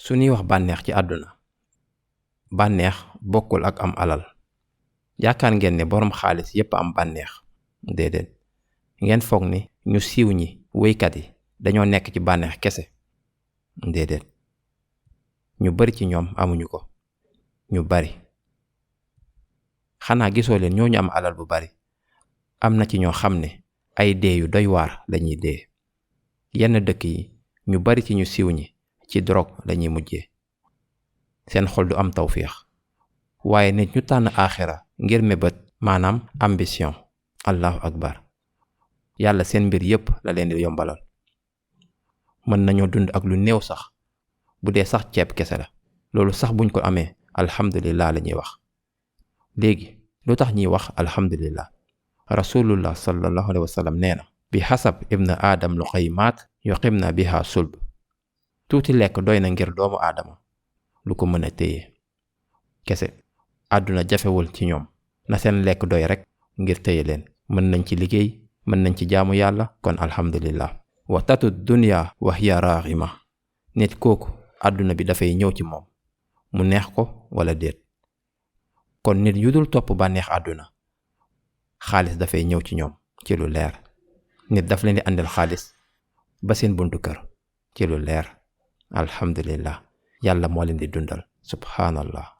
su ñuy wax bànneex ci àdduna bànneex bokkul ak am alal yaakaar ngeen ne boroom xaalis yépp am bànneex déedéet ngeen foog ni ñu siiw ñi wéykat yi dañoo nekk ci bànneex kese déedéet ñu bari ci ñoom amuñu ko ñu bari xanaa gisoo leen ñooñu am alal bu bari am na ci ñoo xam ne ay dee yu doy waar lañuy dee yenn dëkk yi ñu bari ci ñu siiw ñi ci drogue lañuy mujjee seen xol du am tawféex waaye nit ñu tànn aaxira ngir mébét maanaam ambition allahu akbar yàlla seen mbir yépp la leen di yombalal mën nañoo dund ak lu néew sax bu dee sax ceeb kese la loolu sax buñ ko amee alhamdulillah la ñuy wax léegi lu tax ñuy wax alhamdulillah rasulullah sallallahu alayhi wa sallam nee na bi xasab ibn aadam luqaymaat yuqimna biha sulb tuuti lekk doy na ngir doomu aadama lu ko mën a téye kese àdduna jafewul ci ñoom na seen lekk doy rekk ngir téye leen mën nañ ci liggéey mën nañ ci jaamu yàlla kon alhamdulillah wa tatu dunya wa hiya raghima nit kooku àdduna bi dafay ñëw ci moom mu neex ko wala déet kon nit yu dul topp bànneex àdduna xaalis dafay ñëw ci ñoom ci lu leer nit daf leen di àndil xaalis ba seen buntu kër ci lu leer alhamdulillah yàlla moo leen di dundal subhanallah